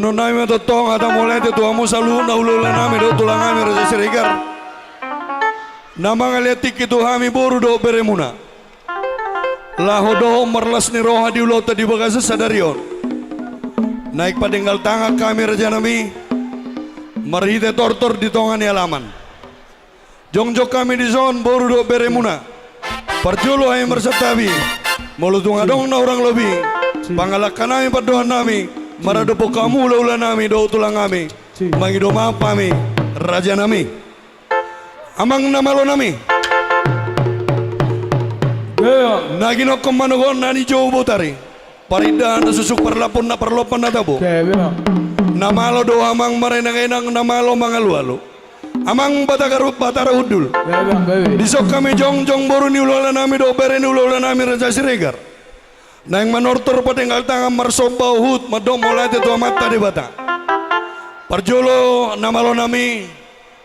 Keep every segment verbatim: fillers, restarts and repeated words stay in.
Nami ma tongtong hata mauliate tu hamu saluhutna hulahula nami dohot tulang nami Raja Siregar, na mangalean tingki tu hami boru dohot beremuna, laho dohot marlas ni roha di ulaonta di bagasan sadari on. Naeng padenggal tangan hami raja nami, marhite tortor di tonga ni alaman. Jongjong hami dison boru dohot beremuna. Parjolo hami marsantabi, molo tung adong na hurang lobi, pangalangka nami pandohan nami, maradophon hamu hulahula nami dohot tulang nami, mangido maaf hami raja nami. Amang na malo nami, na ginokhon manogot na nijou botari, parindahan na susuk parlapon na parlompan na tabo. Na malo do amang marenangenang, na malo mangalualu. Amang Batara Hundul. Dison hami jongjong boru ni hulahula nami dohot bere ni hulahula nami Raja Siregar, naeng manortor padenggal tangan marsomba huhut mandok mauliate tu Amanta Debata. Parjolo na malo nami,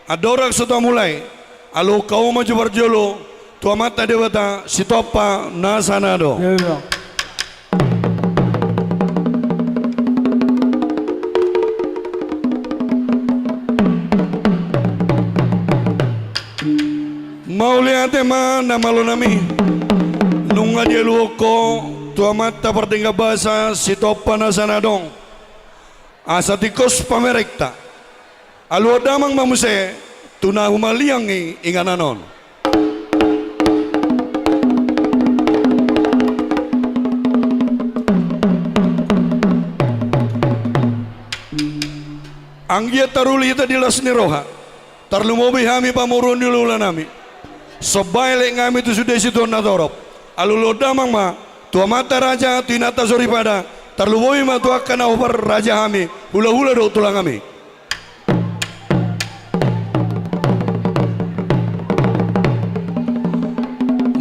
andorang so tamulai, aluhon hamu ma jo parjolo tu Amanta Debata Sitompa na sana adong. Mauliate ma na malo nami. Nunga dialuhon ho tu Amanta pardenggan basa Sitompa na sana adong, asa tingkos pamerengta. Aluhon damang ma muse tu na humaliang i inganan on. Anggiat taruli hita di las ni roha, tarlumobi hami pamoruon ni hulahula nami. Somba elek nami tu sude situan na torop. Aluhon damang ma tu amanta raja, tu inanta soripada, tarlumobi ma tu angka na hombar raja hami, hulahula dohot tulang nami.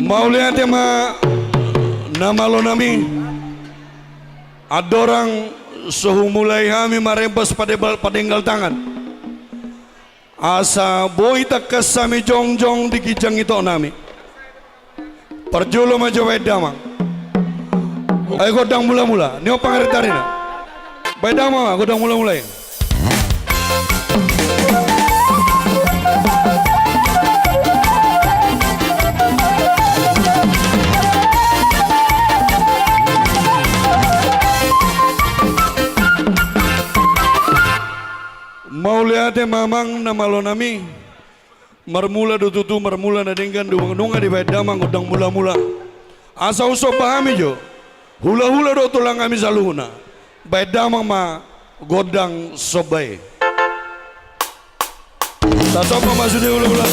Mauliate ma na malo nami. Andorang so humulai hami marembas padebal-, padenggal tangan, asa boi tangkas hami jongjong di ginjang ito nami. Parjolo ma jo baen damang. Ai gondang mulamula, ni on pangarintarina. Baen damang ma gondang mulamula i. Mauliate ma amang na malo nami. Marmula do tutu, marmula na denggan do, nunga dibaen damang gondang mulamula. Asa husomba hami jo hulahula dohot tulang hami saluhutna. Baen damang ma gondang somba i. Tasomba ma sude hulahula.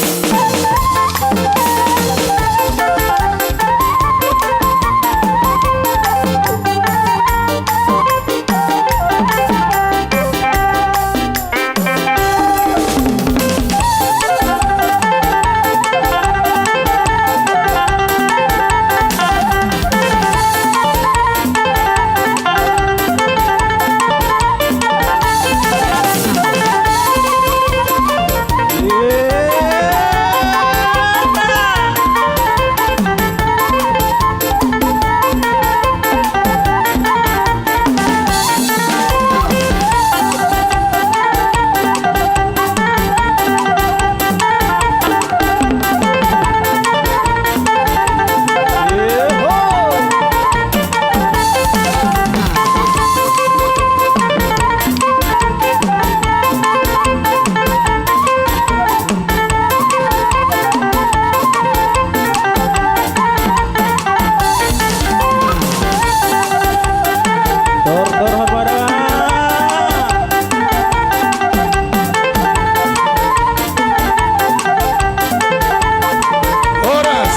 Horas.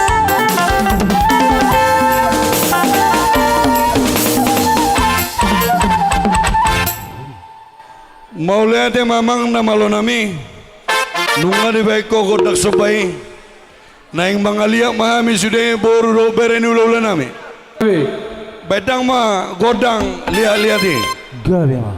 Mauliate ma amang na malo nami. Nunga dibaen ho gondang somba i. Naeng mangaliat ma hami sude boru dohot bere ni hulahula nami. Baen damang ma gondang liatliat i. Gabe ma.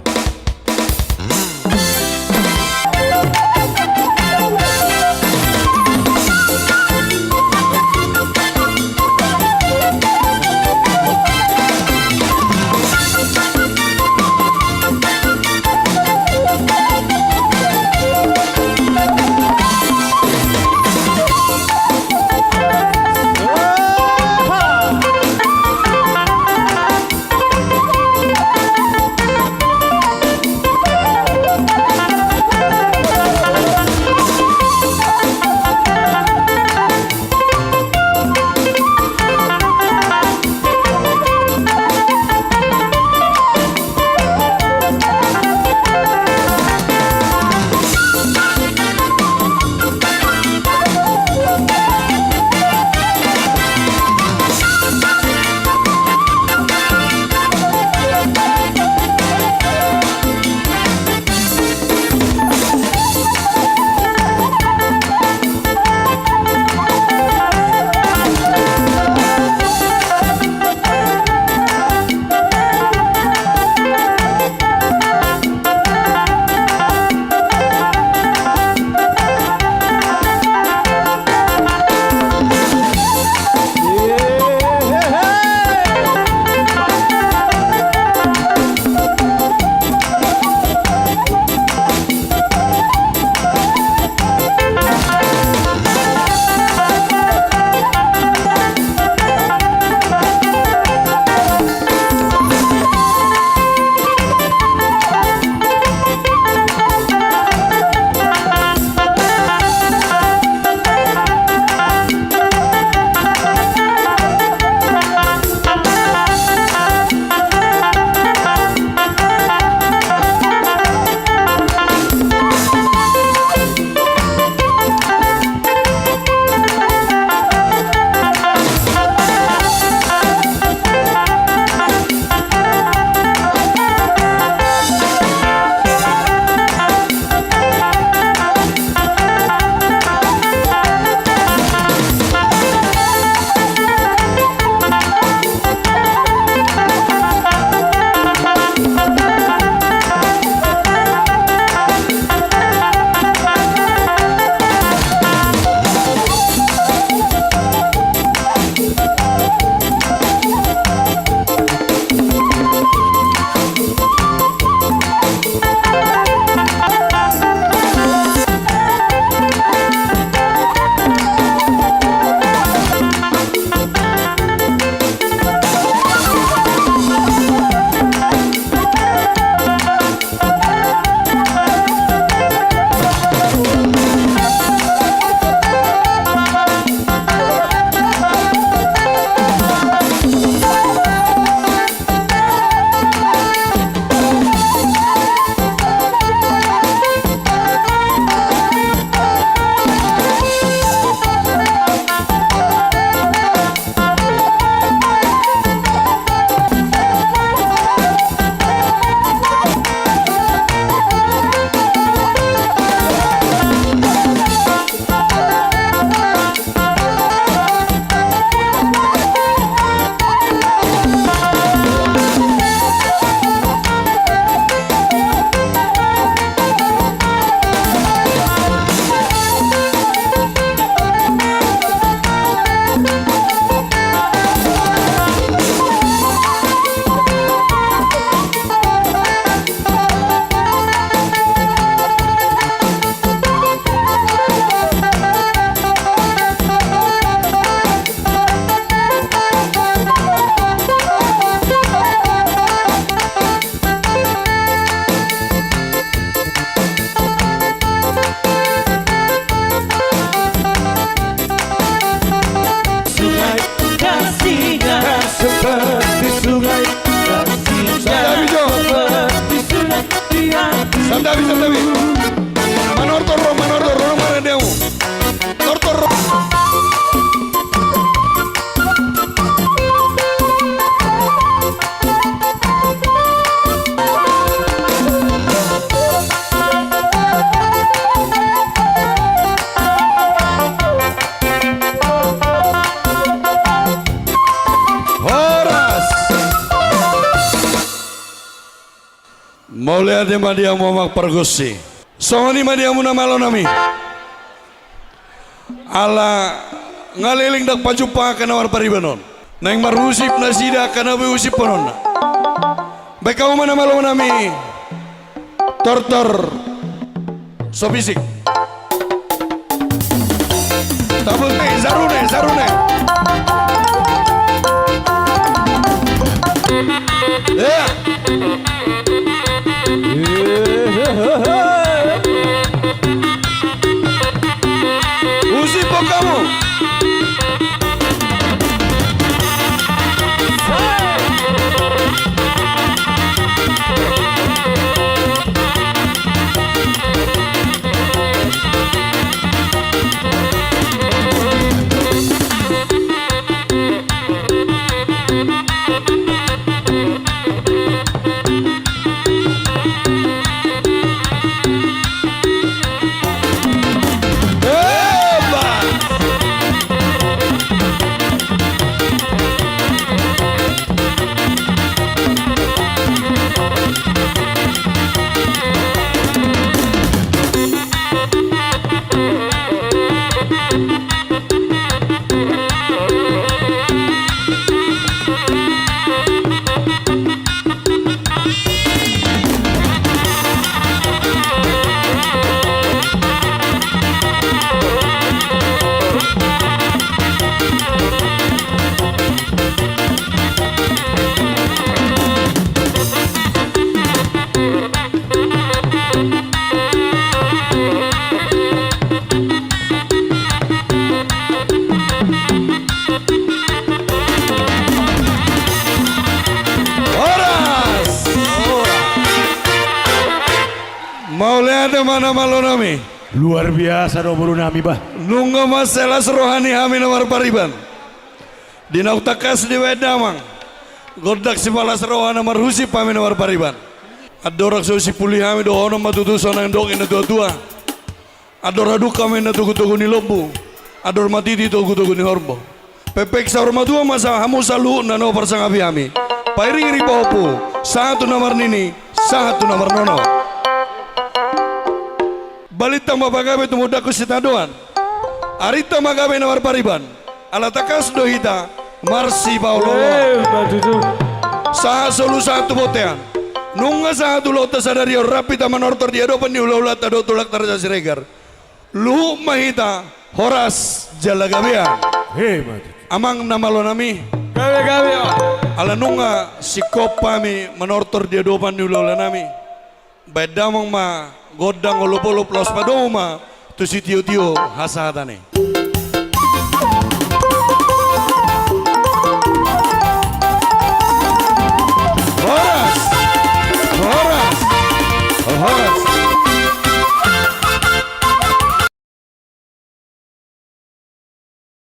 Mauliate ma di hamu amang pargonsi. Songon i ma di hamu na malo nami. Ala nga leleng ndang pajumpa angka na marpariban on. Naeng marhusip nasida angka na boi husiphononna. Baen hamu ma na malo nami. Tortor. So fisik. Tabel te, sarune, sarune. Ya. Husiphon hamu. Horas. Mauliate ma na malo nami. Luar biasa do boru nami bah. Nunga mansai las roha ni hami na marpariban. Di naung tangkas dibaen damang, gondang sipalas roha na marhusip hami na marpariban. Andorang so sipuli hami dohonon ma tutu sonang dok i na tua-tua. Andor hadungka ma inna togu-togu ni lombu, andor matiti togu-togu ni horbo. Pepek saur matua ma sa hamu saluhutna na huparsangapi hami. Pairing-iring pahompu, sahat tu na marnini, sahat tu na marnono. Balintang ma pagabe tumundalhon sitadoan. Arinta ma gabe na marpariban. Ala tangkas do hita marsipaolo-oloan. Eh, ma tutu. Sahat solu sahat tu bontean. Nunga sahat tu ulaonta sadari on rap hita manortor di adopan ni hula-hulanta dohot tulangta Raja Siregar. Luhut ma hita horas jala gabean. Eh, ma tutu. Amang na malo nami. Gabe, gabe, o. Ala nunga singkop hami manortor di adopan ni hula-hula nami. Baen damang ma gondang olop-olop laos padomu ma tu sitio-tio hasahatan i.